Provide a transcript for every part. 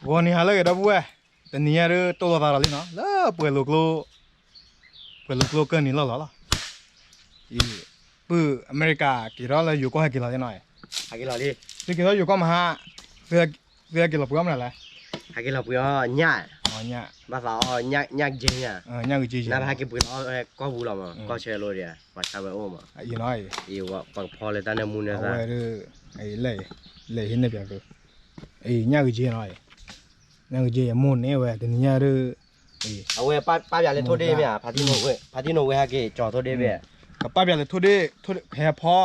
ဂီၤနံၤဟါလၢအဂ့ၤ ဒီပုၢ်ဝဲၢ်, တနံၤညါဒုး တိၢ်လိာ်သးဒီးလံနီၤ လၢပှဲၤလိာ်ကျိ, ပှဲၤလိာ်ကျိကၢၢ်နံၤလီၢ်လီၤလီၤ. အံၤ, ပုၢ်အမဲရကၤက့ၤထီၣ်လၢယိၤကီၢ်ဟဲက့ၤလီၤလံနီၤ, ဟဲက့ၤလီၤလံ, သုက့ၤထီၣ်ယိၤကီၢ်မဟါ, သုဟဲက့ၤလီၤပှ့ၤအီၣ်မနုၤလဲၣ်, ဟဲက့ၤလီၤပှ့ၤအီၣ်ညၣ်, ဘၣ်သးအီၣ်ညၣ်က့ညၣ်, ညၣ်က့, နဘၣ်ဟဲက့ၤပှ့ၤလီၤကီၢ်ပူၤလီၤမး, ကီၢ်ဆၢလိဒီး ပှၤဆါဝဲအိၣ်မး, အံၤနီၤ, ပကဖီလၢတၢ်နၢမူနၢသၣ်, အဝဲဒုး, လဲၤဟံးန့ၢ်ပၠးသု, အံၤညၣ်က့က့နီၤ, ညၣ်က့က့ယမိၢ်န့ၢ်ဝဲ တနံၤညါဒုး, အဝဲပာ်ပၠးလၢထိၣ်ဒ့မ့ၢ်ဧါ, ဖါတံၢ်နိာ်ဝဲဟဲက့ၤကၠီၤထိၣ်ဒ့ဘ့ၣ်, ကပာ်ပၠးလၢထိၣ်ဒ့, ထိၣ်ဒ့ကဟဲဖီ,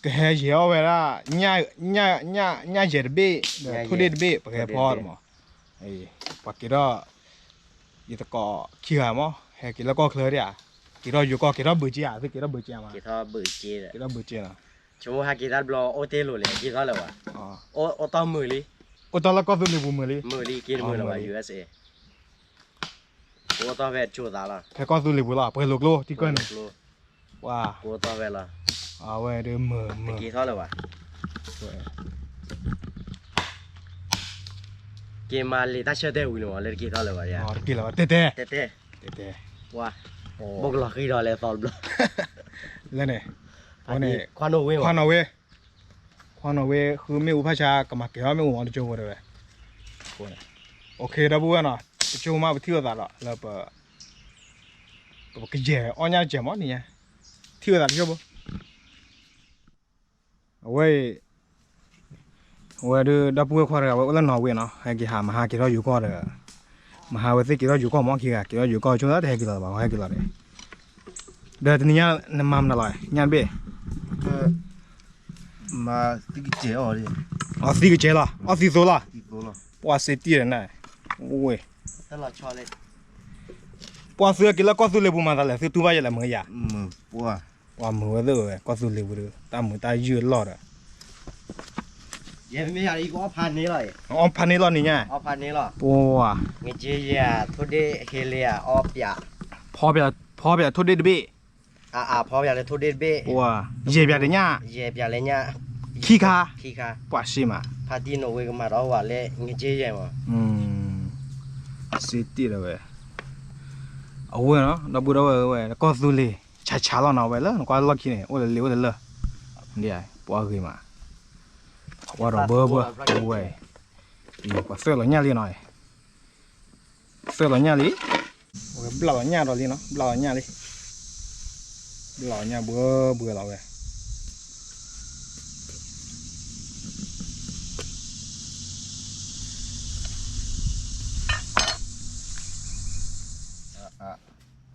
ကဟဲယဲၤအီၣ်ဝဲဒၣ်, ညၣ်ယဲၤတဘ့ၣ်, ထိၣ်ဒ့တဘ့ၣ် ပကဟဲဖီမး, ပှၤက့ၤထီၣ်, ယသကိးခံဂၤမး ဟဲက့ၤလၢကီၢ်ချၢဒၣ်ဧါ, က့ၤထီၣ်ယိၤကီၢ် က့ၤထီၣ်ဘုးက့ဧါ, သုက့ၤထီၣ်ဘုးက့မး, က့ၤထီၣ်ဘုးက့လီၤ, ဆိကမိၣ်ဟဲက့ၤတၢ်တဘျီအိၣ်တ့ၢ်လိာ်လဲၣ် က့ၤထီၣ်လၢၤဘၣ်, အိၣ်တီၢ်မုာ်လံ, အိၣ်တီၢ်လၢကီၢ်သူလ့ၤပူၤမုာ်လံ, မုာ်လံ က့ၤတမုာ်လၢၤဘၣ် ယူၢ်အ့းအ့း, ကအိၣ်တီၢ်ဖဲကၠိသးလီၤ, ဖဲကီၢ်သူလ့ၤပူၤလီၤ ပှဲၤလိာ်ကျိ ထံကၢၢ်န့ၣ်, ပှၤ, ကအိၣ်တီၢ်ဖဲလီၤ, အဝဲဒုးမုာ်မုာ်, က့ၤထီၣ်လၢၤဘၣ် က့ၤမၤလံာ်တၢ်ဆၢတဲာ်ဝံၤန့ၣ်မး လၢတက့ၤထီၣ်လၢၤဘၣ်, တက့ၤလၢၤဘၣ် တဲတဲ, တဲတဲ, တဲတဲ, ဘိၣ်ကလီၤဃံဒီးလဲၤသီတဘျီ, လၢန့ၣ်, ခွါနီၣ်ဝ့, ခွါနီၣ်ဝ့, ခွါနီၣ်ဝ့ ဃုမ့ၣ်အူဖးဆါ ကမၤကဲၤထီၣ်မ့ၣ်အူမးတကၠိဖိတဲဝဲ, အဃိန့ၣ်, အိၣ်ခ့ ဒီပုၢ်ဝဲၢ်နီၤ တကၠိဖိမး ပထံၣ်လိာ်သးဒီးလၢပ ပကယဲၢ်အီၣ်ညၣ်တကဲးမးနံၤညါ, ထံၣ်လိာ်သးတကၠိဖိ, အဝဲအံၤ, အဝဲဒုး ဒီပုၢ်ဝဲၢ်ခွါတဂၤ အဝဲအိၣ်လၢနီၣ်ဝ့နီၤ ဟဲက့ၤဟး မဟါက့ၤထီၣ်ယိၤကီၢ်ဒီး, မဟါဝဲသ့ၣ်က့ၤထီၣ်ယိၤကီၢ်မးခံဂၤ က့ၤထီၣ်ယိၤကီၢ် ဆိသးတဟဲက့ၤလီၤဘၣ် ဟဲက့ၤလီၤန့ၣ်, ဒီးတနံၤညါ နမၤမနုၤလီၤ ညၣ်တဘ့ၣ်, မၤသံကစဲးအီၣ်, အီၣ်သံကစဲးလီၤ အီၣ်သံသိလီၤ, ပှၤစ့တံၢ်ဒီးနၤ, ဝ့ၢ်, ပှၤသုက့ၤလၢကီၢ်သူလ့ၤပူၤမၤသးလဲၣ် သုတူၢ်ဘၣ်ယဲလဲၣ်မုာ်ယၤ, ပှၤမုာ်ဝဲသ့ၣ်ဝဲကီၢ်သူလ့ၤပူၤဒီး တၢ်မုာ်တၢ်ယုၢ်အလီၢ်ဒီး, ယဲမ့ၢ်ယၤအံၤကအီၣ်ဖးန့ၢ်လီၤ, အီၣ်ဖးန့ၢ်လီၤနံၤညါ, ပှၤ, ငက့ယၤ ထိၣ်ဒ့ဟ့လ့ယၤ အီၣ်ပၠး, ဖီပၠးထိၣ်ဒ့တဘ့ၣ်, အအဖီပၠးလၢထိၣ်ဒ့တဘ့ၣ်, ယဲၢ်ပၠးတညၣ်, ယဲၢ်ပၠးလၢညၣ်, ခံခါ, ခံခါ, ပှၤစ့မး, ဖါတံၢ်နိာ်ဝ့ကမၤဒီးဝဲလၢ ငက့ယဲမး, စ့တံၢ်ဒီးဝဲ, အဝဲနီၤ ဒီပုၢ်ဒီဝဲၢ်ဝဲ ကီၢ်သူလ့ၤ ဆးဆးလီၤနီၤ ဝဲလၢနကွၢ်လီၢ်ခံန့ၣ် အိၣ်လၢလ့အိၣ်လၢလၢၢ်, ပှၤဂ့ၤမး, ပှၤဒီးဘၢဘၢ, ဝဲ, ပှၤသၢလီၤညၣ်လံနီၤ, သၢလီၤညၣ်လံ, ဝဲဘျးလီၤညၣ်ဒီးလံနီၤ ဘျးလီၤညၣ်လံ, ဘျးလီၤညၣ်ဘှၢဘှၢလီၤဝဲ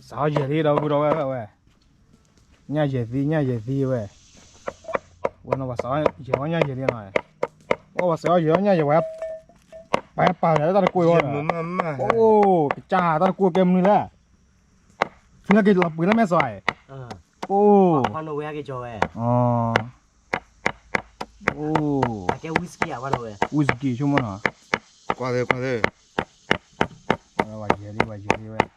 စးထီၣ်ယဲၢ်လံဒီပုၢ်ဒီဝဲၢ်ဝဲ, ညၣ်ယဲၢ်သံ ညၣ်ယဲၢ်သံဝဲ, ဝဲနီၤ ပှၤစးထီၣ်ယဲၢ်အီၣ်ညၣ်ယဲၢ်လံနီၤ, အိၣ်ပှၤစးထီၣ်ယဲၢ်အီၣ်ညၣ်ယဲၢ်ဝဲ, ပှၤဟဲပာ်လၢတၢ်တကိးအံၤဝဲ, အိၣ် ကစၢ်တၢ်တကိးကဲမနုၤလဲၣ်, သုဟဲက့ၤလီၤပှ့ၤလၢမဲာ်စီၤအံၤ, အိၣ်, အိၣ်, ဝံၣ်စကံဆိကမိၣ်နီၤ, ကွၢ်သ့ကွၢ်သ့, ဝဲယဲၢ်လံ ဝဲယဲၢ်လံဝဲ, အိၣ်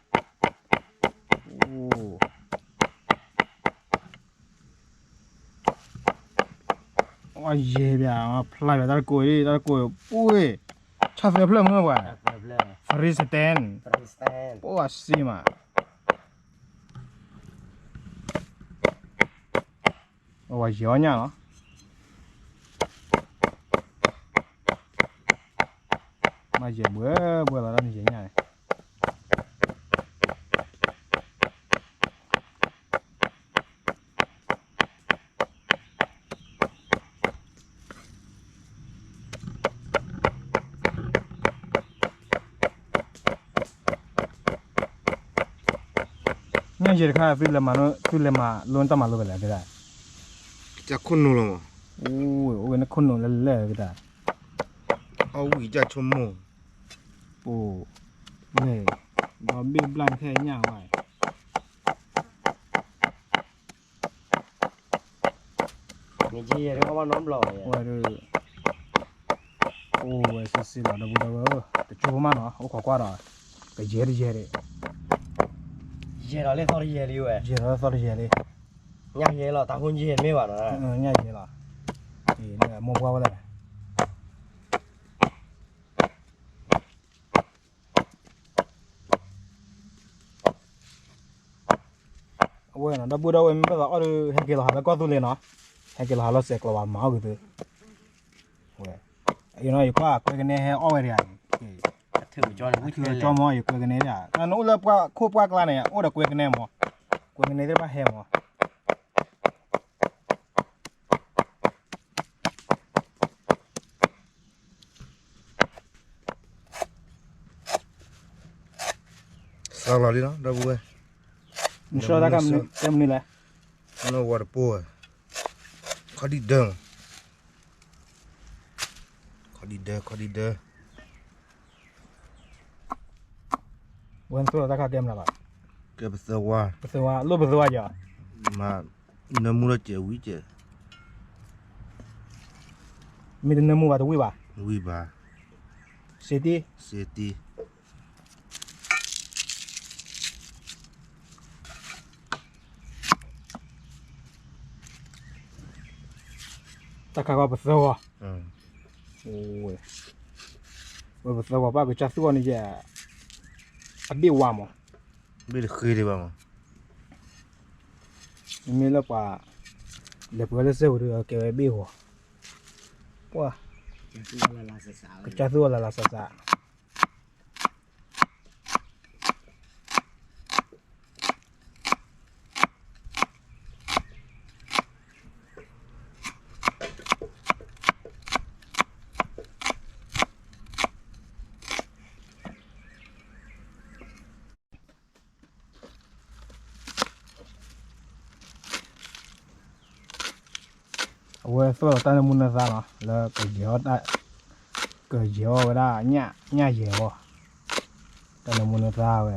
ဝဲယဲၢ်ပၠး ဖျါပၠးတၢ်တကိးအံၤ တၢ်တကိးအံၤ ပှ့ၤ, ဆၣ်သၢဖျၢၣ်မ့ၢ်ပှၤ, three stand, ပှၤစ့မး, ဝဲယဲၢ်အီၣ်ညၣ်လီၤ. မ့ၢ်ယဲၢ်ဘှဲဘှဲလီၤ တၢ်နယဲၢ်ညၣ်န့ၣ် ညၣ်ယဲၢ်တခါ သုလဲၤမၤလိတၢ်မၤလိဖဲလဲၣ်သ့ၣ်ဒၣ်, ကစၢ်ခိၣ်နူာ်လီၤမး, အိၣ်ဝဲန့ၣ်ခိၣ်နူာ်လၢလဲၣ်သ့ၣ်ဒၣ်, အဝံၣ်ကစၢ်ဆိကမိၣ်, အိၣ်, ဒီးဘ့ၣ်ဘျၣ်ခဲအံၤညၣ်ဝဲ ဝဲဒၣ်, အိၣ်ဝဲစ့စ့လီၤ ဒီပုၢ်ဒီဝဲၢ်ဧၢ, တကၠိဖိမးနီၤ အိၣ်ခိးကွၢ်ဒီး, ကယဲၢ်တယဲၢ်ဒံး, ယဲၢ်ဒီးလၢသီတယဲၢ်လံဝဲ, ယဲၢ်ဒီးလၢသီတယဲၢ်လံ, ညၣ်ယဲၢ်လီၤ တၢ်ဟိညၣ်မ့ၢ်ဘၣ်နီၤ, ညၣ်ယဲၢ်လီၤ, မိၢ်ပှၢ်ဝဲလဲၣ် ဝဲနီၤ ဒီပုၢ်ဒီဝဲၢ် မ့ၢ်ဘၣ်သးအီၣ်ဒီး ဟဲက့ၤလီၤဟးလၢကီၢ်သူလ့ၤနီၤ, ဟဲက့ၤလီၤဟးလၢစဲးကျိးဘၣ် မၤအီၣ်က့ၤသု, ဝဲ, အံၤနီၤ ယကွၢ်ကွဲကနဲဟဲအီၣ်ဝဲဒၣ်, ကၠီမီၤ ယကွဲကနဲဒၣ် နအိၣ်လၢပှၢ်ခိၣ်ပှၢ်ကျါန့ၣ် အိၣ်ဒီးကွဲကနဲမီၤ, ကွဲကနဲသ့ၣ်တဖၣ်ဟဲမီၤ စးလီၤလံနီၤ ဒီပုၢ်ဝဲၢ်, နဆှၢတၢ်ခါမနုၤလဲၣ်, နဝၤတပိၢ်ဝဲ, ခီဒံဒၢ, ခီဒံဒၢ ခီဒံဒၢ, ဝဲနသူၣ်လီၤတၢ်ခါကဲမနုၤလဲၣ်, ကဲပသၢဝါ, ပသၢဝါ လိၣ်ပသၢဝါယၤ, မ့ၢ်, နၢမူလီၤစဲးဝံၤစဲး, မ့ၢ်တနၢမူဘၣ်တဝံၣ်ဘၣ်, ဝံၣ်ဘၣ်, စ့တံ, စ့တံ တၢ်ခါကီပသၢဂီၤ, ဝဲပသၢဂီၤ ပှၤကစၢ်သူၣ်ဂီၤန့ၣ်ယဲ, အဘ့ၣ်ဝါမး, ဘ့ၣ်တဃ့ဒံးဘၣ်မး, မ့မ့ၢ်လၢပှၤ, လဲၤပှဲၤလၢစဲဝဲဒၣ်ကဲဝဲဘ့ၣ်ဂီၤ, ပှၤ, ကစၢ်သူၣ်ဂီၤလၢ်လၢ်စးစး အဝဲသၢလီၤတၢ်နၢမူနၢသါနီၤ လၢကယဲၤအီၣ်, ကယဲၤအီၣ်ဝဲဒၣ်, ညၣ်ယဲၤအီၤ, တၢ်နၢမူနၢသါဝဲ,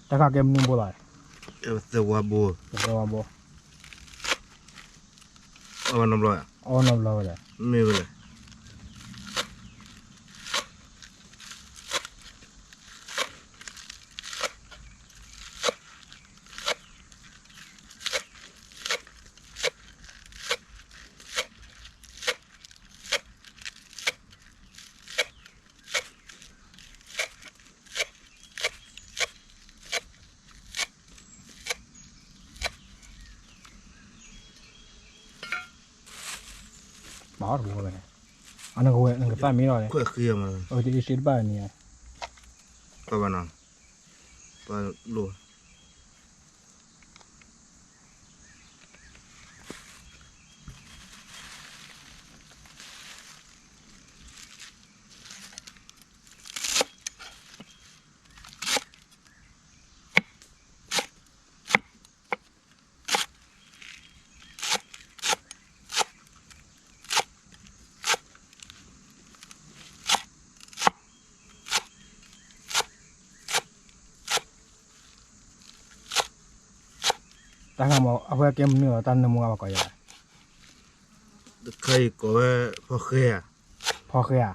တၢ်ခါကဲမနုၤဘိလီၤ, သၢဝါဘိ, သၢဝါဘိ, အီၣ်နီတဘျီ, အီၣ်နီတဘျီဝဲလဲၣ်, မ့ၢ်ဝဲလဲၣ် မၤအီၣ်တဝဲ, အနကဝဲနကသၣ်မံလီၤ, တဘၣ်န့ၣ်, ပှၤလိၣ် တၢ်ဂၤမ့ၢ် အဝဲကဲမနုၤလီၤ တၢ်နၢမူအဝဲကိးယၤ, တခါအံၤကိးဝဲ ဖီဃဲဧါ, ဖီဃဲ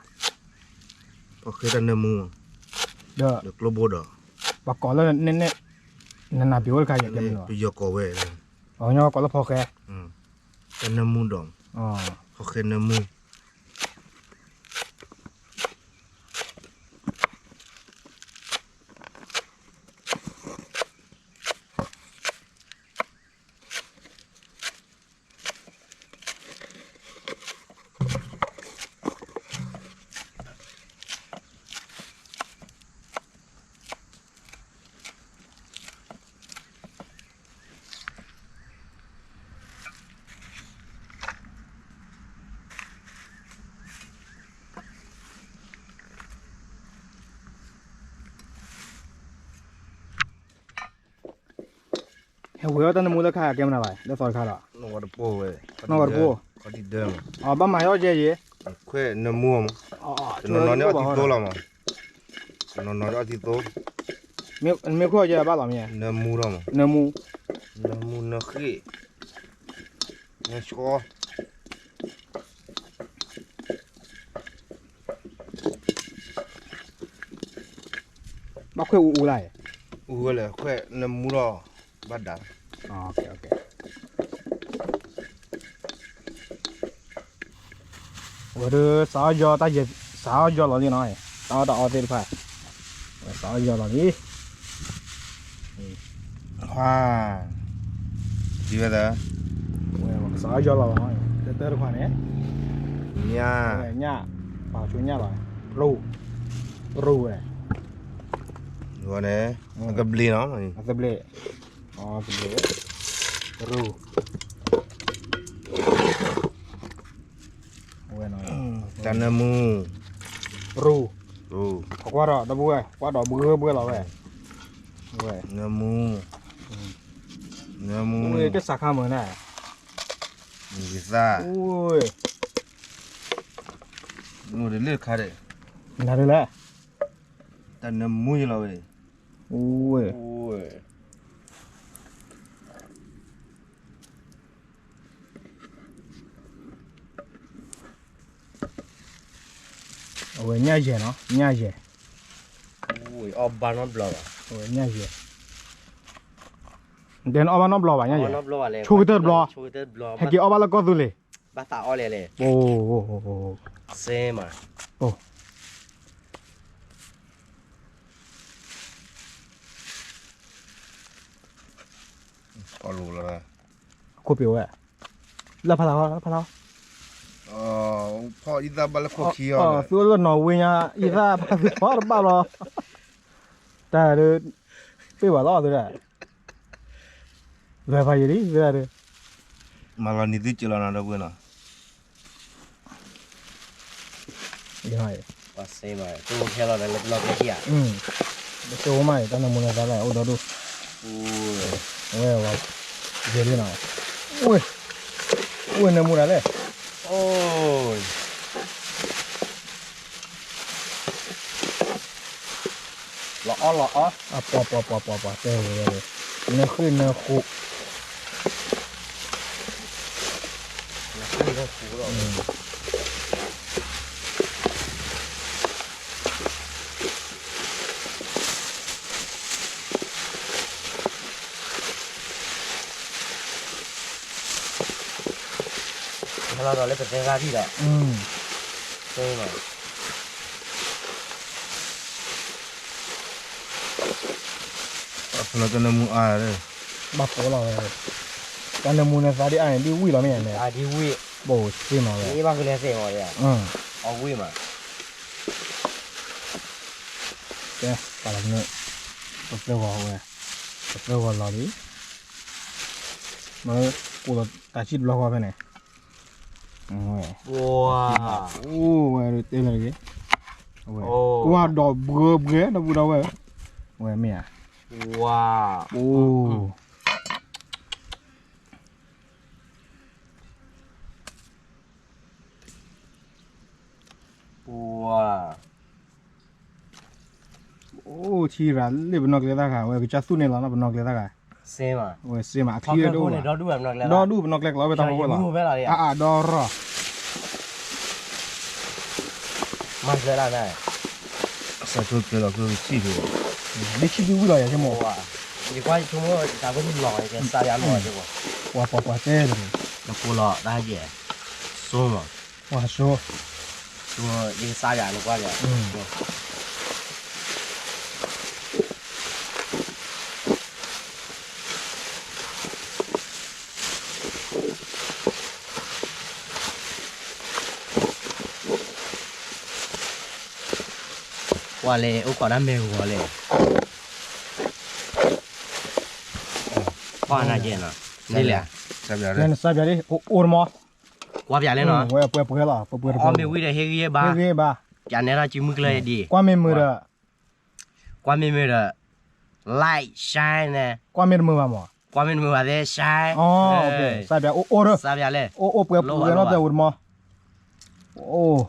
ဧါ, ဖီဃဲတၢ်နၢမူ, ဒီး ဒီးကျိဘိဒီး, ပှၤကိးလၢ နနၢ်ပၢၢ်ဝဲတခါယၤကဲမနုၤလီၤ, ပယီၤကိးဝဲ, ပှၤကညီကိးလၢဖီဃဲ, တၢ်နၢမူဒီး, ဖီဃဲနၢမူ ဟဲဝဲအီၣ်တၢ်နၢမူလၢခါကဲမနုၤဘၣ် လၢသီတခါဒီး, နီၢ်ဝၤတပိၢ်ဝဲ, နီၢ်ဝၤတပိၢ်, အဘၣ်မၤအီၣ်ကဲယဲ, ခွဲးနၢမူမး, တနီၤနီၤန့ၣ်အီၣ်သံသိလီၤမး, တနီၤနီၤန့ၣ်အီၣ်သံသိ, မ့ၢ်ခွဲးအီၣ်ကဲဘၣ်လီၤမ့ၢ်, နၢမူလီၤမး, နၢမူ, နၢမူနၢဃ့ၢ်, နၢဆှီ ဘၣ်ခွဲးအူအူလၢ်, အူဝဲလဲၣ် ခွဲးနၢမူလီၤ, ဘၣ်ဒၣ်, ဝဲဒၣ်စးအီၣ်ယီၤတၢ်ယဲ, စးအီၣ်ယီၤလီၤလံနီၤ, တၢ်အီၣ်တၢ်အီသ့ၣ်တဖၣ်, ဝဲစးအီၣ်ယီၤလီၤလံ. ခွါ, ဒ်ဝဲသၢ, ကစးယီၤလီၤဘၣ်, တၢ်တခွါန့ၣ်, ညၣ်, ညၣ်, ပာ်ဆိညၣ်လီၤ, ရိ, ရိဝဲ, န့ၣ်, အကဘျံးနီၤ, အကဘျံး, အကဘျံး, ရိ တၢ်နၢမူ, ရူ, ရူ, ကွၢ်ဒီးဒီပုၢ်ဝဲၢ် ကွၢ်ဒီးဘှၢဘှၢလီၤဝဲ, ဝဲ, နၢမူ, နၢမူ, ကစၢ်ခါမုၢ်န့ၣ်, ဂ့ၤသၣ်, အိၣ်, အိၣ်ဒီးလၢခါဒီး, နၤဒ်လဲၣ်, တၢ်နၢမူယလီၤဝဲ, အိၣ် အဝဲညၣ်ယဲၢ်နီၤ, ညၣ်ယဲၢ်, အီၣ်ဘၣ်နီတဘျီဘၣ်, အဝဲညၣ်ယဲၢ်, တဲနအီၣ်ဘၣ်နီတဘျီဘၣ်, ညၣ်ယဲၢ်, ဆိကတၢၢ်တဘျီ, ဟဲက့ၤအီၣ်ဘၣ်လၢကီၢ်သူလ့ၤ, ဘၣ်သးအီၣ်လဲၣ်လဲၣ်, အိၣ်, စ့မး, အိၣ် အီၣ်လိာ်လီၤ, ခိၣ်ပ့ၤဝဲ, လၢဖးလီၤ, ဖးလီၤ, ဖီအံသၣ်ဘၣ်လၢခိၣ်ခံအီၤ, သုလၢနီၣ်ဝ့ညါ အံသၣ်ဖးသုဖီတဘၣ်လီၤ, တၢ်ဒုး, ပ့ၢ်ဘၣ်လီၤသုဒၣ်, လွဲၢ်ဖးယံာ်လံသုဒၣ်ဒုး, မၤလီၤနံၤသုကၢၤလီၤနီၤဒီပုၢ်ဝဲၢ်နီၤ ပှၤစ့မး, ကအိၣ်ခဲလီၤဒီးလၢပနီၢ်ကဲထံၣ်ဧါ, ကအိၣ်မးအံၤ တၢ်နၢမူနသါလဲၣ် အိၣ်ဒီဒူၣ်, ဝဲ, ယဲဒ်နီၤ, အိၣ်နၢမူဒၣ်လဲၣ်, အိၣ် လီၤအီၣ်လီၤအီၣ်, အပှၤပှၤပှၤပှၤပှၤတဲဝဲ, နဃ့ၢ်နဃူး, နဃ့ၢ်နဃူးလီၤ, ဟဲလီၤဒီးလၢပသဲဂၤဒံၣ်ဒီး, သဲလီၤ, အဖျိတနၢမူအါ, ဘၣ်ပိာ်လီၤဝဲ, တၢ်နၢမူနသါဒ်အါန့ၣ် ဒ်ဝံၣ်လီၤမ့ၢ်ဧါန့ၣ်, ဒ်ဝံၣ်, ဘိၣ်သ့မးဝဲ, ဘၣ်ဃုလၢသ့မး, အဝံၣ်မး, ကဲ, ပာ်လီၤန့ၣ်, ပသၢဂီၤဝဲ, ပသၢဂီၤလီၤလံ, မ့ၢ်ကိးလီၤတၢ်ဆံၣ်တဘျီဃီဖဲန့ၣ်, အိၣ်ဝဲတဲလၢတဂ့ၤ, ကွၢ်ဒီးဘှၢဘှၢဒီပုၢ်ဒီဝဲၢ်, ဝဲမ့ၢ်ဧါ, အိၣ် ပှၤ, အိၣ်ထံရၤလၢပနီၢ်ကျဲသၣ်ဂၤ ဝဲကစၢ်သူၣ်န့ၣ်လီၤနီၤ ပနီၢ်ကျဲသၣ်ဂၤ, ဝဲစ့မး အချံဒီး, ဒီဒူၣ်ပနီၢ်ကျဲကျီးဝဲတၢ်ဖီခိၣ်လီၤ, အအါဒီရၢ်, မၤစၢၤဒၣ်န့ၣ်, စၢၤထိၣ်ကျဲလီၤကျိဆံၣ်ဒံး, ဒ်ဆံၣ်ဒံးဝံၣ်လီၤယၤဆိကမိၣ်, ယကွၢ်ယဆိကမိၣ်တၢ်ဖိတလီၤ ယကစၢ်ယါမီၤ, ပှၤပှၤပှၤတဲန့ၣ်, နဖိလီၤတၢ်ယဲၢ်, ဆိမး, ပှၤဆိ, ယကစၢ်ယါနကွၢ်ယၤ ကွၢ်လဲၣ် အိၣ်ခိးတၢ်မဲာ်ဂီၤလဲၣ်, ကွၢ်နၤကဲနီၤ, န့ၣ်လဲၣ်, နစၢ်ပၠးလံ အိၣ်တမီၤ, ကွၢ်ပၠးလဲၣ်နီၤ, ဝဲပှဲၤပှဲၤလီၤ ပှဲၤပှဲၤတပှဲၤ, ပှဲၤဂ့ၤဘၣ်, ပၠးနဲၣ်တၢ်စုမုၢ်ကျၢၢ်ဒံး, ကွၢ်မ့ၢ်မုာ်ဒီး, ကွၢ်မ့ၢ်မုာ်ဒီး, like share န့ၣ်, ကွၢ်မ့ၢ်တမုာ်ဘၣ်မး, ကွၢ်မ့ၢ်တမုာ်ဘၣ်သ့ share, စၢ်ပၠးအိၣ်အိၣ်ဒီး, စၢ်ပၠးလဲၣ်, အိၣ်အိၣ်ပှဲၤပှဲၤနီၤ ပှဲၤအိၣ်တမီၤ, အိၣ်,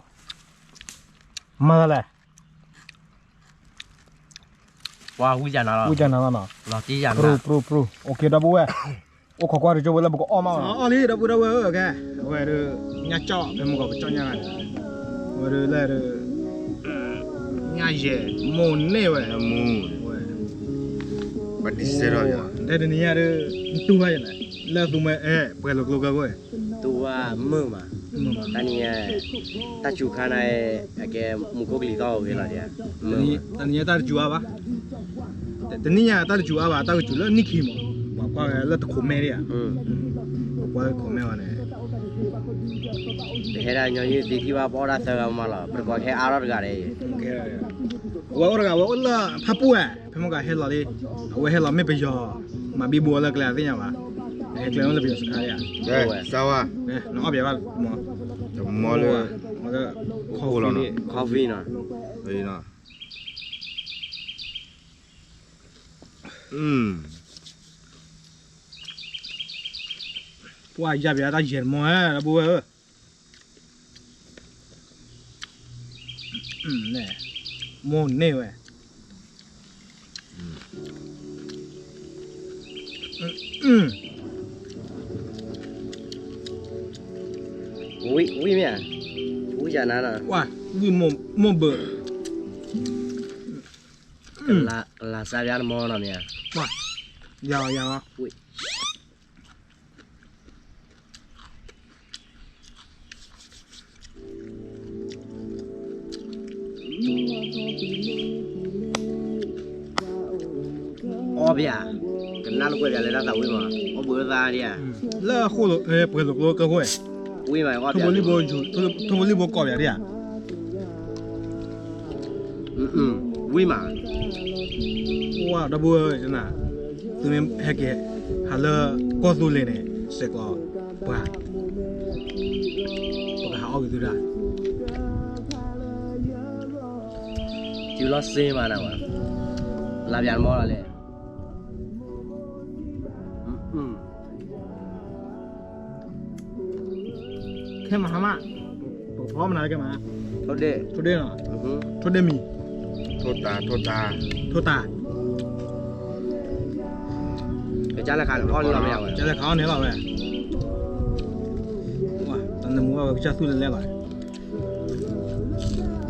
မၤလဲၣ် ပှၤဝံၣ်ယၤနၤလီၤ, ဝံၣ်ယၤနၤလီၤနီၤ, လီၤတံၢ်ယၤနၤ, ပရူၤပရူၤပရူၤ, အိၣ်က့ၤဒီပုၢ်ဝဲၢ်, အိၣ်ခိးကွၢ်တကၠိဝဲလၢပကအီၣ်မး, အီၣ်လံဒီပုၢ်ဒီဝဲၢ်ဧၢ, ကဲ, အဝဲဒၣ်, ညၣ်ကၠီၣ် ဖဲမုၢ်ဂီၤပကၠီၣ်ညၣ်ဂၤန့ၣ်, အဝဲဒၣ်လၢဒၣ်, ညၣ်ယဲၢ်, မိၢ်န့ၢ်ဝဲ, ဝဲ, ပှၤဒံစဲဒီး, တဲတနံၤညါဒၣ်, တူၢ်ဘၣ်ယဲၢ်လဲၣ်, လၢသူမွဲအဲၣ် ပှဲၤလိာ်ကျိကၢၢ်ဝဲ, တူၢ်ဘၣ်မုာ်မး, တနံၤညါ, တၢ်စူၤခါန့ၣ်, အကဲမူခိၣ်ကလံၤသီၣ်အိၣ်ဂ့ၤလီၤဒံး, တနံၤညါတၢ်တစူၤအါဘၣ်, တနံၤညါတၢ်တစူၤအါဘၣ် တၢ်ကစူၤလၢနံၣ်ခံမး ကွၢ်ဝဲလၢတခိးမဲဒံးဧါ, ကွၢ်လၢတခိးမဲဝဲန့ၣ်, တဟဲဒၣ်ညီနုၢ်သံထံၣ်ဘၣ်ပအီၣ်ဒၣ်သၢဂၤမးလီၤ, ပတကိးခဲအါထီၣ်တဂၤဒီး, အဝဲအိၣ်တဂၤ အဝဲအိၣ်လၢဖၣ်ပူၣ်ဝဲ, ဖဲမ့ၢ်ကဟဲလီၤလံ, အဝဲဟဲလီၤမ့ၢ်ပယီၤ, မၤဘံဘူအီၤလၢကျဲသ့ၣ်ညါဘၣ်, ဟဲကျဲအိၣ်လၢပယီၤစခါဒံးဧါ, စါဝါ, နအီၣ်ပယီၤဘၣ်, မ့ၢ်လၢ, coffee နီၤ, ပှၤယါပယါတၢ်ယဲၢ်တမီၤဧၢ ဒီပုၢ်ဝဲၢ်ဧၢ, မိၢ်န့ၢ်ဝဲ, ဝံၣ်မ့ၢ်ဧါ, ဝံၣ်ယၤနၤနီၤ, ဝံၣ်မိၢ်ဘၢၣ်, ကလၤစါယါတမီၤနီၤမ့ၢ်ဧါ, ယၤအီၤယၤအီၤ အီၣ်ပယၤ, ကနၣ်လိာ်ကွဲပယၤလၢတၢ်သးဝံၣ်မး, အီၣ်ဘှံးအသးဒံးဧါ, လၢအဃိ ပှဲၤလိာ်ကျိကဲဃိ, ဝံၣ်မး, ထိၣ်ဖိလံၣ်ဖိကိးပယၤဒံးဧါ, ဝံၣ်မး, ဝါ ဒီပုၢ်ဝဲၢ်နၤ, သုမ့ၢ်ဟဲက့ၤ ဟးလၢကီၢ်သူလ့ၤန့ၣ် စဲးကျိးပှၤ, ပကဟးအီၣ်က့ၤသုတၢ် တုၤလီၤစ့မးနဝဲ, လါပျးတမီၢ်လီၤလဲၣ်, ခဲမဟါမး, ပကဖီမနုၤလၢခဲမး, ထိၣ်ဒ့ၣ်, ထိၣ်ဒ့ၣ်နီၤ, ထိၣ်ဒ့ၣ်မံၤ, ထိၣ်တၢ်, ထိၣ်တၢ်, ထိၣ်တၢ်, ကစၢ်လဲၤခးအီၣ်န့ၢ်လီၤမ့ၢ်ဝဲ, ကစၢ်လဲၤခးအီၣ်န့ၢ်လီၤဝဲ, တၢ်နမူဘၣ်ဝဲကစၢ်သူၣ်လဲၤလဲၣ်လီၤ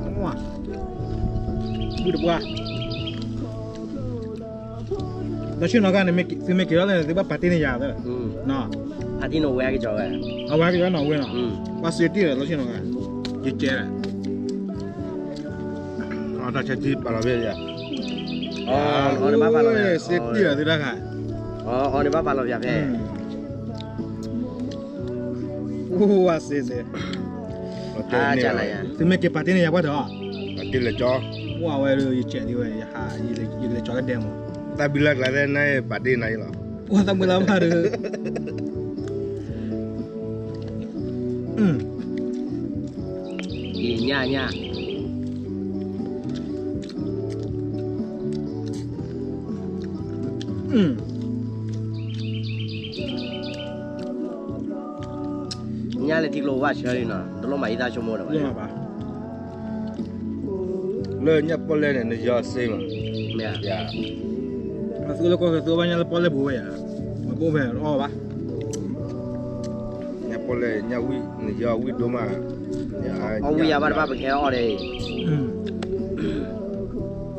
ဘုၣ်တပှၢ်, လီၤဆ့ၣ်နီၤခါန့ၣ် သုမ့ၢ်က့ၤထီၣ်လၢန့ၣ် သုဘၣ်ပာ်တ့ၢ်န့ၢ်ယၤသၢ, ပာ်တ့ၢ်န့ၢ်ဝဲကစီၤဝဲ, အဝဲကစီၤနီၤဝဲနီၤ, ဘၣ်စ့တံၢ်ဒီးလီၤဆ့ၣ်နီၤခါ, ယကဲဒီး, တၢ်ဆၢထံပာ်လီၤဖဲယၤ, စ့တံၢ်ဒီးသုတၢ်ခါ, အီၤန့ၣ်ဘၣ်ပာ်လီၤဖဲ အိၣ်ဝဲစ့စ့, သုမ့ၢ်က့ၤပာ်တ့ၢ်န့ၢ်ယၤပှၢ်ဒီး, ပာ်တ့ၢ်လဲၤကၠီ, ပှၢ်ဝဲဒီး ယကဲဒ်ဝဲ, ယကလဲၤကၠီလၢဒဲမး, တၢ်ဘုလၢ်ကျါသဲနၤပာ်တ့ၢ်နၤအံၤလီၤ, ပှၢ်တၢ်ဘုလၢ်ဘၣ်ဒီး, ညၣ်ညၣ် ညၣ်လၢထံကျိဘၣ်ဆၢလံနီၤ, တလိၣ်မၤအံသၣ်ဆိကမိၣ်ဒီးဘၣ်, လၢညၣ်ပီၣ်လဲၣ်န့ၣ် နယီၤစ့မး, မ့ၢ်, အသူလၢကီၢ်သူဘၣ်ညၣ်လၢပီၣ်လဲၣ်ပူၤဝဲယၤ, မ့ၢ်ပအိၣ်ဖဲအီၣ်ဘၣ်, ညၣ်ပီၣ်လဲၣ် ညၣ်ဝံၣ် နယီၤဝံၣ်ဒိၣ်မး, အီၣ်ဝံၣ်ယၤဘၣ်တဘၣ်ပကဟဲအီၣ်ဒီး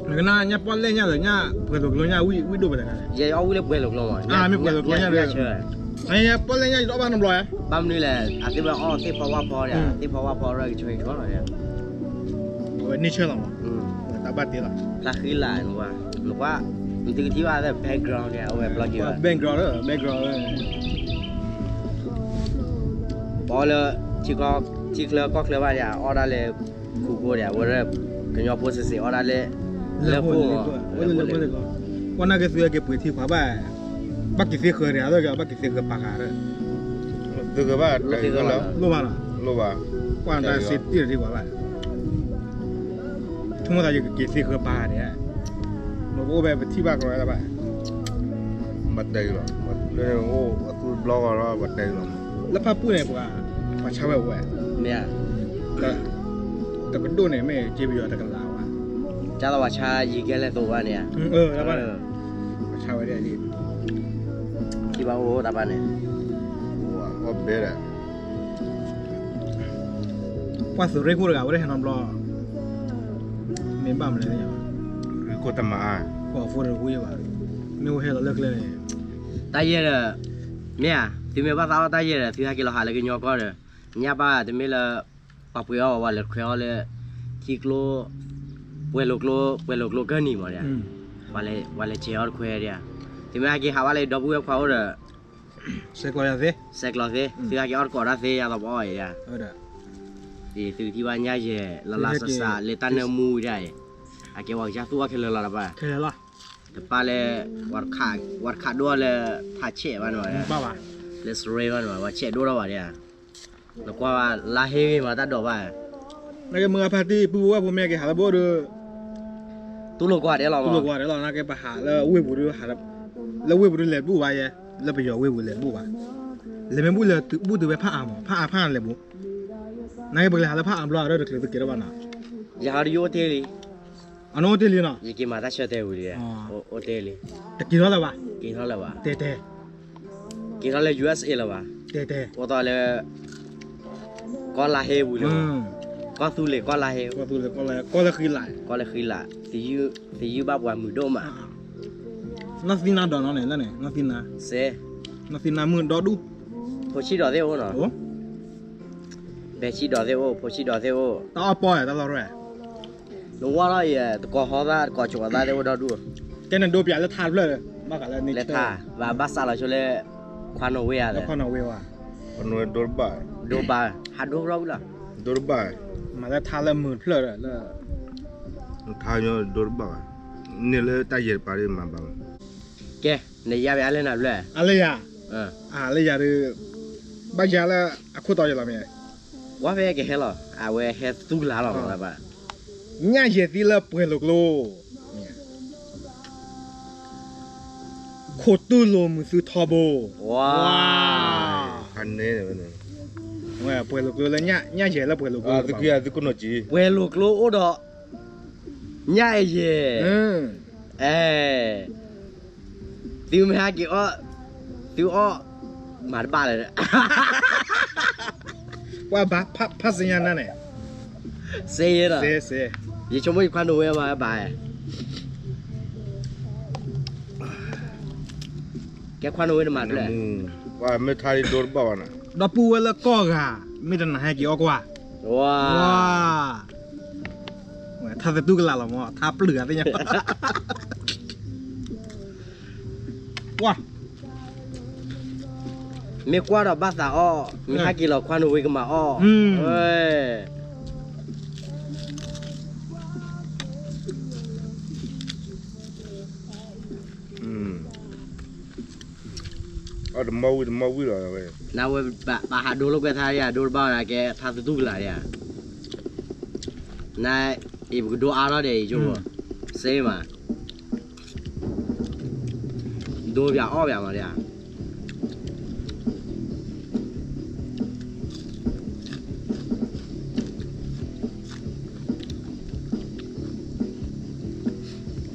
နကနၣ်ညၣ်ပီၣ်လဲၣ်ညၣ်လၢညၣ်ပှဲၤလိာ်ကျိညၣ်ဝံၣ်ဒိၣ်ပှဲၤတဂၤလဲၣ်, ယဲအီၣ်ဝံၣ်လၢပှဲၤလိာ်ကျိမး, မ့ၢ်ပှဲၤလိာ်ကျိညၣ်, ပီၣ်လဲၣ်ညၣ်ယတအီၣ်ဘၣ်နီတဘျီ, ဘၣ်မနုၤလဲၣ် အသ့ၣ်ဝဲအီၣ်သ့ၣ်ဖီဝၣ်ဖီဒီး သ့ၣ်ဖီဝၣ်ဖီရၢကဆၢကဆၢလီၤ, အဝဲန့ၢ်ဆၢလီၤမး, တၢ်ဘၣ်တ့လီၤ, ဖျါဃံလၤနကွၢ်, နကွၢ်, နသုကထံၣ်ဘၣ်သ့ၣ် background န့ၣ် အဝဲဘျီက့ၤဘၣ်, background လၢ background လၢ ပအီၣ်လၢ ထံချၢကီၢ်ချၢဘၣ်ဒီး အီၣ်ဒၣ်လၢ ခူၣ်ကိဒီး အဝဲဒၣ် ကညီဖိစ့ၢ်စ့ၢ် အီၣ်ဒၣ်လၢ လၢပှဲၤ, လၢပှဲၤ, ကွၢ်နာ်က့ၤသုဟဲက့ၤပှ့ၤထံခွါဘၣ်, ဘၣ်က့ၤသ့ဃၢၤဒီး ဘၣ်က့ၤသ့ဃၢၤပာ်ဃာ်ဒီး, လိၣ်ဘၣ်နီၤ, လိၣ်ဘၣ်, ကွၢ်တၢ်စ့တံၢ်ထံခွါဘၣ် ဆိကမိၣ်သးယကက့ၤသ့ဃၢၤပာ်ဃာ်န့ၣ်, ပအိၣ်ဖဲပထံၣ်ဘၣ်ကီးဝဲဒၣ်ဘၣ်, ဘၣ်တဲလီၤ, လၢအိၣ်အသူတဘျီဃီလီၤ ဘၣ်တဲလီၤ, လၢဖၣ်ပူၣ်န့ၣ် ပှၤ ပှၤဆါဝဲအိၣ်ဝဲ, မ့ၢ်, တကဒိၣ်န့ၣ် မ့ၢ်က့ပယီၤတကလးဘၣ်, ကၢ်လီၤပှၤဆါယံၤကဲလဲၣ်သိးဘၣ်န့ၣ်, ပှၤဆါဝဲဒၣ်, ထံၣ်ဘၣ်အိၣ်တၢ်ဘၣ်န့ၣ်, အီၣ်ဘဲဒီး ပှၤသုးရ့ၣ်ခိၣ်တဂၤ ဝဲဒၣ်ဟဲနီတဘျီ, မ့ၢ်ဘၣ်မနုၤလဲၣ်, ရ့ၣ်ခိၣ်တမၤ, ပှၤဖိတဝံၤဘၣ်, မ့ၢ်အိၣ်ဟဲလီၤလၢကျဲန့ၣ်, တၢ်ယဲၢ်ဒီး, မ့ၢ်ဧါ, သုမ့ၢ်ဘၣ်သးအီၣ်တၢ်ယဲၢ်ဒီး သုဟဲက့ၤလီၤဟးလၢကညီကီၢ်ဒီး, ညၣ်ပၢ်တမ့ၢ်လၢ, ပှၤပှ့ၤအီၣ်ဝဲလဲၤခွဲးအီၣ်လၢ, ထံကျိ, ပှဲၤလိာ်ကျိ, ပှဲၤလိာ်ကျိကၢၢ်နံၤမးဒ်, ပှၤလဲၤစဲးအီၣ်တခွဲးဒ်ဧါ, သုမ့ၢ်ဟဲက့ၤဟးဘၣ်လၢဒီပုၢ်ဝဲၢ်ခွါအိၣ်ဒီး ဆဲးကျိးယၤသ့, ဆဲးကျိးသ့, သုဟဲက့ၤအီၣ်တကိးတၢ်သ့ယၤသးပအီၣ်အံၤ, သုကထံၣ်ဘၣ်ညၣ်ယဲၢ် လၢလါစစးလၢတၢ်နၢမူဝံၤဒၣ်အံၤ, အကဲပှၤကစၢ်သူၣ်အီၣ်ခဲလၢာ်လီၤတပၣ်, တပၣ်လၢ ပှၤတခးဒိၣ်လၢထးဆဲးဘၣ်န့ၣ်, လၢစရ့ဘၣ်န့ၣ် ပှၤဆဲးဒိၣ်ထီၣ်ဘၣ်ဒၣ်, နကွၢ်ဘၣ်လါဟ့ဂ့ၤမးတၢ်ဒိးဘၣ် နကမုၢ်အဖါတံၢ် ပုၢ်ဖိဝဲၢ်ဖိမ့ၢ်က့ၤဟးလၢဘိၣ်ဒီး တူၢ်လိာ်ကွၢ်ဒဲးလီၤ, တူၢ်လိာ်ကွၢ်ဒဲးလီၤ, နကဲပဟးလၢဝ့ၢ်ပူၤဒီး, လၢဝ့ၢ်ပူၤဒီးလဲၤဘူၣ်ဘၣ်ယဲ, လၢပယီၤဝ့ၢ်ပူၤလဲၤဘူၣ်ဘၣ်, လဲၤမ့ၢ်ဘူၣ်လဲၤဘူၣ်တုၤဝဲဖးအါမး, ဖးအါဖးအါလဲၤဘူၣ်, နကဲပကလဲၤဟးလၢဖးအါဘျီဒီးတချုးသုကဲထီၣ်ဘၣ်နီၤ, ယဟးဒီးယအိၣ်တ့ၢ်လံ အနီၢ်အိၣ်တ့ၢ်လံနီၤ, ယက့ၤမၤတၢ်ဆၢတဲာ်ဝံၤလံ, အိၣ်တ့ၢ်လံ, တက့ၤထီၣ်လၢၤဘၣ်, က့ၤထီၣ်လၢၤဘၣ်, တဲတဲ, က့ၤထီၣ်လၢ ယူၢ်အ့းအ့း လၢၤဘၣ်, တဲတဲ, အိၣ်သီလၢ ကီၢ်လါဟ့ပူၤလၢၤ, ကီၢ်သူလ့ၤကီၢ်လါဟ့, ကီၢ်လၢဃံလၤ, ကီၢ်လၢဃံလၤ, သယုၢ်ဘၣ်ပှၤမုာ်ဒိၣ်မး, နီၢ်သံနါဒီးနီၤန့ၣ်လၢန့ၣ်, နီၢ်သံနါ, စ့, နီၢ်သံနါမုၢ်ဒီဒူၣ်, ဖိဆံးဒီးသ့ၣ်အိၣ်နီၤ, ဘဲဆံးဒီးသ့ၣ်အိၣ်, ဖိဆံးဒီးသ့ၣ်အိၣ်, တၢ်အီၣ်ပီၢ်တၢ်လီၢ်ရဲၣ် နဝဲလီၤယဲ တကိးဟီသၣ် တကိးကၠိၤသၣ်သ့ၣ်အိၣ်ဒီဒူၣ်, ကဲနဒိပၠးလၢထါတဖျၢၣ်, ဘၣ်ဃးလၢန့ၣ်ထါ, ဘၣ်ဘၣ်စးလီၤဆိလၢ ခွါနိၣ်ဝ့ဧါ, ခွါနိၣ်ဝ့, ခွါနိၣ်ဝ့ဒိတဘၣ်, ဒိဘၣ်, ဟးဒိရီလီၤ, ဒိတဘၣ်, မၤလၢထါလၢမုာ်တဖျၢၣ်ဒီးလၢ ထါညီဒိတဘၣ်ဘၣ်, န့ၢ်လၢတၢ်ယဲၢ်တပၤဒ်မၤဘၣ်လီၤ, ကဲ, နယါဘၣ်အါလၢနၤဖျၢၣ်, အါလၢယၤ, အါလၢယၤဒီး, ဘၣ်ယၤလၢအခိၣ်တီယလီၤမ့ၢ်, ကွၢ်ဖဲကဟဲလီၤ အဝဲဟဲသူကလၤလီၤမး, ညၣ်ယဲၢ်သံလၢပှဲၤလိာ်ကျိ ခိၣ်တူၢ်လိာ်မုာ်သုထီဘိ, ဝါ, ပှဲၤလိာ်ကျိလၢညၣ်ယဲၢ်လၢပှဲၤလိာ်ကျိ, ပှဲၤလိာ်ကျိအိၣ်ဒီး ညၣ်အယဲၢ်, အဲ, သုမ့ၢ်ဟဲက့ၤအီၣ်, သုအီၣ်, မၤတဘၣ်လၢၤ, ပှၤဘၣ်ဖးစ့ၢ်ညါနၤန့ၣ်, စ့ယဲၢ်ဒီး, ယဆိကမိၣ်ယခွါနိၣ်ဝ့မၤဘၣ်, ကဲခွါနိၣ်ဝ့တမၤကျၢၢ်, ပှၤမ့ၢ်ထါလံဒိတဘၣ်ဘၣ်န့ၣ်, ဒီပုၢ်ဝဲၢ်လၢကီၢ်ဂၤ, မ့ၢ်တနၤဟဲက့ၤအီၣ်ကွၢ်, ဝါ, ထါသတူၢ်ကလာ်လီၤမး ထါပျုၢ်အသ့ၣ်ညါ, ကွၢ်, မ့ၢ်ကွၢ်ဒီးဘၣ်သးအီၣ်, မ့ၢ်ဟဲက့ၤလီၤခွါနိၣ်ဝ့ကမၤအီၣ်, အီၣ်တမီၢ်ဝံၣ်တမီၢ်ဝံၣ်လီၤဝဲ, နဝဲပဟးဒိလိာ်ကွဲထါယၤ ဒိတဘၣ်နၤကဲထါသတူၢ်ကလာ်ယၤ, န, အံၤပကဒိအါထီၣ်ဒဲးအံၤကၠိ, စ့မး, ဒိပၠးအီၣ်ပၠးမးဒဲး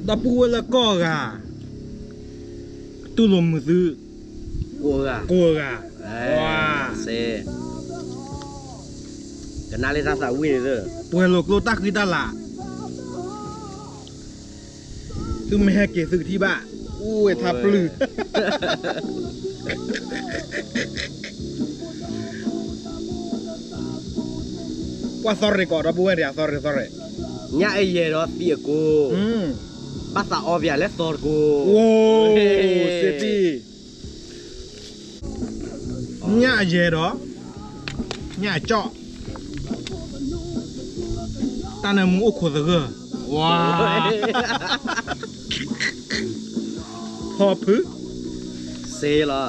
ဧါ ဒီပုၢ်ဝဲၢ်လၢကီၢ်ဂၤ, တူၢ်လိာ်မုာ်သု, ကိးဂၤ, ကိးဂၤ, စ့, ကနၣ်လၢတၢ်သးဝံၣ်န့ၣ်, ပှဲၤလိာ်ကျိတၢ်ဃံတၢ်လၤ, သုမ့ၢ်ဟဲက့ၤသုကထံၣ်ဘၣ်, အိၣ်ဝဲထါပျုၢ် ပှၤသီရ့ၣ်ကီးဒီပုၢ်ဝဲၢ်ဒံး အသီရ့ၣ်သီရ့ၣ်, ညၣ်အယဲၢ်ဒီးသံးအကိ, ဘၣ်သးအီပၠးလၢသီတကိ, စ့တံၢ်, ညၣ်အယဲၢ်ဒီး, ညၣ်အကၠီၣ်, တၢ်နၢမူအိၣ်ခိးသဂၢၢ်, ဝါ, ဖီဖု, စ့လီၤ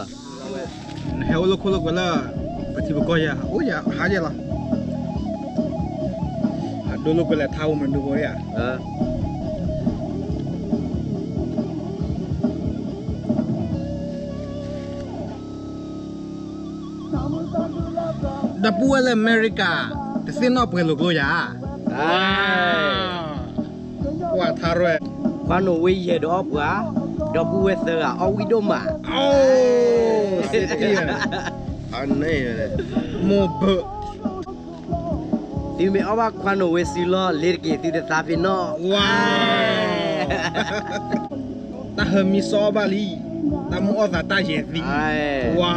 နဟဲအိၣ်လၢခိၣ်လၢကွဲၤလၢ ပထံပကီၢ်ယဲၢ် အိၣ်ယဲၢ်ဟးယဲၢ်လီၤ, ဟးဒိလိာ်ကွဲၤလဲၣ်ထါအိၣ်မနုၤဖိယဲၢ်, ဒီပုၢ်ဝဲၢ်လၢအမဲရကၤ တသ့ၣ်နီၣ်ပှဲၤလိာ်ကျိယၤ, ကွၢ်ထါရဲၣ်, ခွါနိၣ်ဝ့ယဲၢ်ဒီးအီၣ်ပှၤ, ဒီပုၢ်ဝဲၢ်သၢဂၤအီၣ်ဝံၣ်ဒိၣ်မး, စ့တံၢ်, မိၢ်ဘၢၣ် သုမ့ၢ်အီၣ်ဘၣ်ခွါနိၣ်ဝ့စုလီၢ် လ့ၤတက့ၤသုတသးပ့ၤနီၣ်, ဝါ, တၢ်ဟၢမံစီအီၣ်ဘၣ်လံ, တၢ်မူအီၣ်သးတၢ်ယဲၢ်သံ, ဝါ,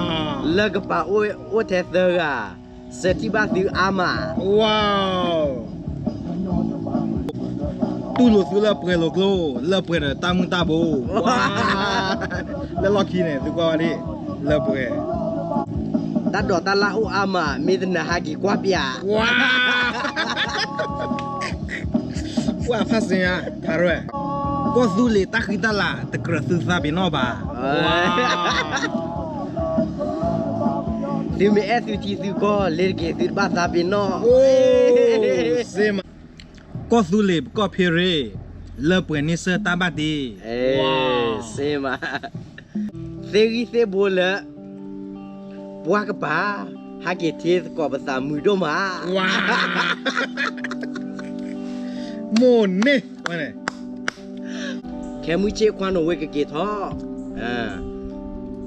လၢကပာ်အိၣ်ထဲသၢဂၤ, စၢထံၣ်ဘၣ်သုအါမး, ဝါ, တူၢ်လိာ်သုလၢပှဲၤလိာ်ကျိ, လၢပှဲၤဒီးတၢ်မုၢ်တၢ်ဘိ, ဝါ, လၢလီၢ်ခံန့ၣ် သုကွၢ်ဝဲဒၣ် လၢပှဲၤ တၢ်ဒိးတၢ်လၢ်အိၣ်အါမး မ့ၢ်တနၢ်ဟဲက့ၤကွၢ်ပၠး ဝါ ပှၤဖးစ့ၢ်ညါ ဖးရဲၣ် ကီၢ်သူလ့ၤတၢ်ဃံတၢ်လၤ တကြၢးသုသးပ့ၤနီၣ်ဘၣ် ဝါ သုမ့ၢ်အဲၣ်သုထံသုကီၢ် လ့ၤတက့ၤသုတဘၣ်သးပ့ၤနီၣ် စ့မး ကီၢ်သူလ့ၤပကီၢ်ဖ့ရ့ၣ် လၢပှဲၤန့ဆၢၣ်တၢ်ဘၣ်တ့ စ့မး သ့ဂံၢ်သ့ဘိလၢ ပှၢ်ကပၤ ဟဲက့ၤထံသကိးပသးမုာ်ဒိၣ်မး ဝါ မိၢ်န့ၢ်ဝဲန့ၣ် ခဲမုၢ်ဆ့ၣ်ခွါနိၣ်ဝ့ၢ်ကက့ၤထီၣ်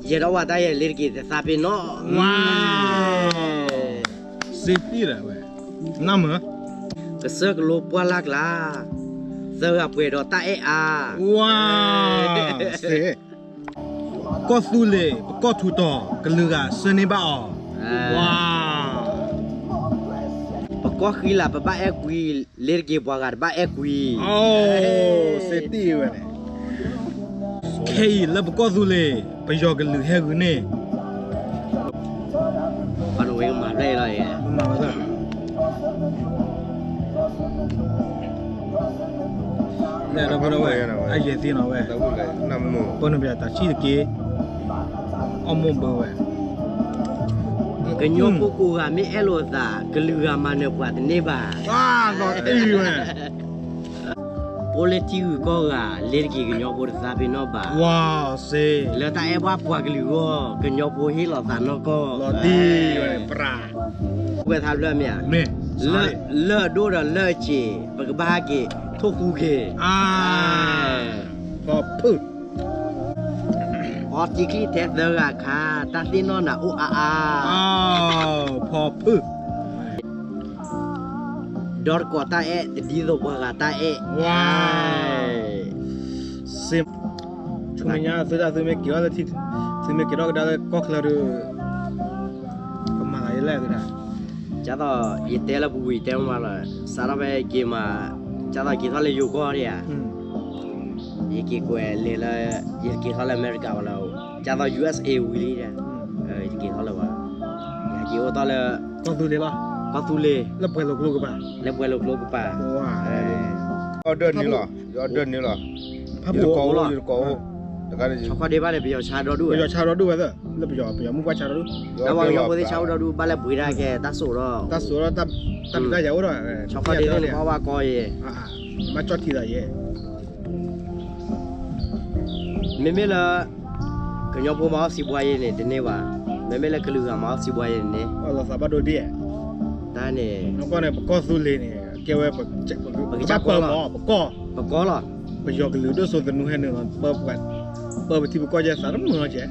ယဲၢ်ဒီးဝၤတၢ်ယဲၢ်လ့ၤတက့ၤသးပ့ၤနီၣ် ဝါ စ့တံၢ်ဒီးဝဲ နၢ်မုာ် ကစၢၢ်ကလိပှၢ်လၢ်ကျါ သၢဂၤပှဲၤဒီးတၢ်အဲၣ်အါ ဝါ စ့ ကီၢ်သူလ့ၤ ပကီၢ်ထူးတီၤ ကလုာ်ဂၤဆှၢန့ၢ်ဘၣ်အီၤ ဝါ ပကီၢ်ဃံလၤ ပဘၣ်အဲၣ်ကွံ လ့ၤတက့ၤပှၤဂၤတဘၣ်အဲၣ်ကွံ စ့တံၢ်ဝဲန့ၣ် ခဲအံၤလၢပကီၢ်သူလ့ၤ ပယီၤကလုာ်ဟဲဂုာ်န့ၢ် ပမၤဝဲ အယဲၢ်သ့နီၤဝဲ ပနုာ်ပယၤတၢ်ဆံၣ်တက့ၢ် အီၣ်မိၢ်ဘၢဝဲ ကညီဖိကိးဂၤမ့ၢ်အဲၣ်လိာ်သး ကလုာ်ဂၤမၤနၢၤပှၤတန့ၢ်ဘၣ် ဝါ လီၤတံၢ်ဝဲ ဖိလၢထံဂုၤကီၢ်ဂၤ လ့ၤတက့ၤကညီဖိတသးပ့ၤနီၣ်ဘၣ် ဝါ စ့ လၢတၢ်အဲၣ်ဘၣ်ပှၤကလုာ်အဂီၢ် ကညီဖိဟ့ၣ်လီၤသးနီၢ်ကီၢ် လီၤတံၢ်ဝဲ ပြး ဝဲသးဖျၢၣ်မ့ၢ်ဧါ မ့ၢ် လၢၢ်အဒိၣ်ဒီးလၢၢ်အစ့ၣ် ပကဘၣ်ဟဲက့ၤထိၣ်ဃူက့ၤ အါ ဖီဖုၣ် အီထံချံၣ်ထဲသၢဂၤခါ တၢ်သ့ၣ်နီၣ်နၤအိၣ်အါအါ ဖီဖုၣ် ဒီတကိးတၢ်အဲၣ် တဒ်သိးပှၤဂၤတၢ်အဲၣ် ဝါ စ့ ဆူမဲာ်ညါသုဒၣ်သုမ့ၢ်က့ၤထီၣ်လၢထံ သုမ့ၢ်က့ၤထီၣ်ကဒါလၢကီၢ်ချၢဒီး ကမၤသးယလဲၣ်သုဒၣ် ကၢ်သိးယတဲလၢပူၤကွံာ်ယတဲမးလီၤ စးထီၣ်ဖဲက့ၤမး ကၢ်သိးက့ၤထီၣ်လၢယိၤကီၢ်ဒံးဧါ ယက့ၤကွဲးလဲၤလၢ ယက့ၤထီၣ်လၢအမဲရကၤဝဲလၢ ကၢ်သိး ယူႇအၢတ်ႉသ်ဢေၣ် ဝံၤလံဒီး ယတက့ၤထီၣ်လၢၤဘၣ် ယက့ၤအိၣ်တ့ၢ်လၢ ကီၢ်သူလ့ၤလီၤ ကီၢ်သူလ့ၤ လၢပှဲၤလိာ်ကျိကပၤ လၢပှဲၤလိာ်ကျိကပၤ order န့ၣ်လီၤ ယ order န့ၣ်လီၤ ဖးပူၤအိၣ်လီၤ ယတကိးအိၣ် တခါန့ၣ် ဆီခီၣ်ဒ့ဘၣ်န့ၣ် ပယီၤဆါဒီဒူၣ်ဝဲ ပယီၤဆါဒီဒူၣ်ဝဲသ့ၣ် လၢပယီၤ ပယီၤမုၢ်ပှၢ်ဆါဒီဒူၣ် တၢ်ပှၤကညီဖိသ့ၣ်ဆါအိၣ်ဒီဒူၣ် ဘၣ်လဲၤပှ့ၤဒၣ်ကဲတၢ်စိာ်ဒီး တၢ်စိာ်ဒီး တၢ်ဒုးတၢ်ယၤအိၣ်ဒီး ဆီခီၣ်ဒ့န့ၣ် ဘၣ်ဝဲကီယဲၢ် ဘၣ်ကၠီၣ်ထံသးယဲၢ် မ့မ့ၢ်လၢ ကညီဖိမၤအီၣ်စံးဘှါယဲၢ်န့ၣ် တန့ၢ်ဘၣ်, မ့မ့ၢ်လၢကလုာ်ဂၤမၤအီၣ်စံးဘှါယဲၢ်န့ၣ်န့ၣ်, တၢ်န့ၣ်, ပကီၢ်သူလ့ၤန့ၣ် ကဲဝဲ ပကဘၣ်ပၢမၤအီၤ ပကီၢ်, ပကီၢ်လီၤ, ပယီၤကလုာ်ဒိၣ်စိသနူဟဲနုာ်လီၤ ပၢပထံပကီၢ်ကဲသးတမုာ်လီၤကဲ,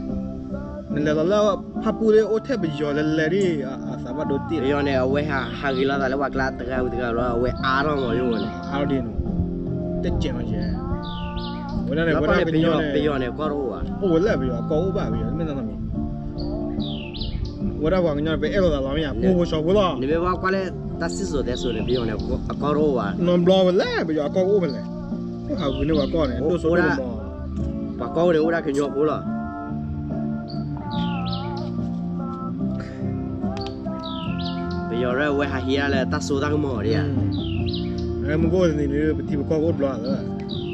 နလဲၤလီၤလၢဖၣ်ပူၣ်လၢအိၣ်ထဲပယီၤလဲၤလဲၤဒ် အသးဘၣ်ဒိတ့ၢ်လီၤ, ပယီၤန့ၣ် အဝဲဟးဂ့ၤလိာ်သးလၢပှၤကျါတဂၤဝံၤတဂၤလီၤ အဝဲအါထီၣ်မးယိၣ်န့ၣ်, အါထီၣ်ဒ်န့ၣ်, တကဲးလီၤကဲ ဝဲဒၣ်န့ၣ် ပယီၤန့ၣ်ကီၢ်တအိၣ်ဘၣ်, အိၣ်ဝဲလၢပယီၤအကီၢ်အိၣ်ဘၣ်ပယီၤမ့ၢ်နီတမံၤ, ဝဲဒၣ်ပှၤကညီန့ၣ် ပအဲၣ်လိာ်သးလီၤမ့ၢ်ဧါ, ဖိဖိစီဖိလီၤ, နမ့ၢ်ဘၣ်ကွၢ်လၢတၢ်စံၣ်စိၤတဲစိၤန့ၣ် ပယီၤန့ၣ်အကီၢ်တအိၣ်ဘၣ်, နီတဘျီဝဲလၢ ပယီၤအကီၢ်ကအိၣ်ဖဲလဲၣ်, အိၣ်ဟးဂုာ်န့ၢ်ပှၤကီၢ်န့ၣ် ဒိၣ်စိဒိၣ်ကမီၤ, ပှၤကီၢ်န့ၣ်အိၣ်ဒၣ်ကညီဖိလီၤ. ပယီၤရဲၣ်ဝဲဟးဟံးဒၣ်လၢတၢ်စိတၢ်ကမီၤဒံးဧါ, မုၢ်ကအိၣ်တနံၤန့ၣ် ပထံပကီၢ်ကအိၣ်တဘျီလၢ,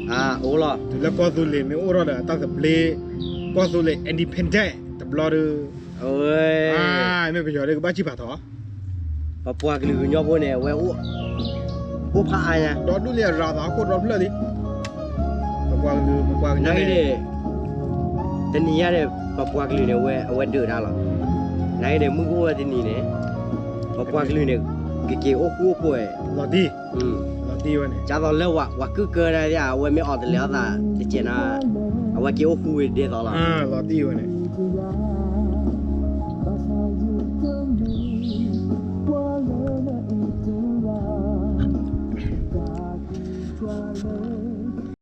အိၣ်လီၤ, တုၤလၢကီၢ်သူလ့ၤမ့ၢ်အိၣ်ထီၣ်ဒီးတၢ်သဘျ့, ကီၢ်သူလ့ၤ independent တဘျီဒီး, မ့ၢ်ပယီၤဒီးကဘၣ်စံၣ်ပာ်ထီၣ် ပပှၤကလုာ်ကညီဖိန့ၣ် အဝဲ အိၣ်ဖးအါညါ, ဒီဒူၣ်လံအရၤသးဟီၣ်ခိၣ်ဒီဖျၢၣ်လံ, ပပှၤကလုာ် ပပှၤကလုာ်န့ၣ်, တနံၤညါန့ၣ် ပပှၤကလုာ်န့ၣ် အဝဲဒုးတၢ်လီၤ, နဂ့ၤန့ၣ် မုၢ်ကအိၣ်ဝဲတနံၤန့ၣ်, ပပှၤကလုာ်န့ၣ် ကက့ၤအိၣ်ဃူအိၣ်ဖိး, လီၤတံၢ်, လီၤတံၢ်ဝဲန့ၣ်, ကၢ်သိးလၢပှၤကုၢ်ကၢဒၣ် အဝဲမ့ၢ်အီၤတလဲၤအီၤသးတကဲးနၤ, အဝဲက့ၤအိၣ်ဃူဝံၤဒ်သိးလီၤ, လီၤတံၢ်ဝဲန့ၣ်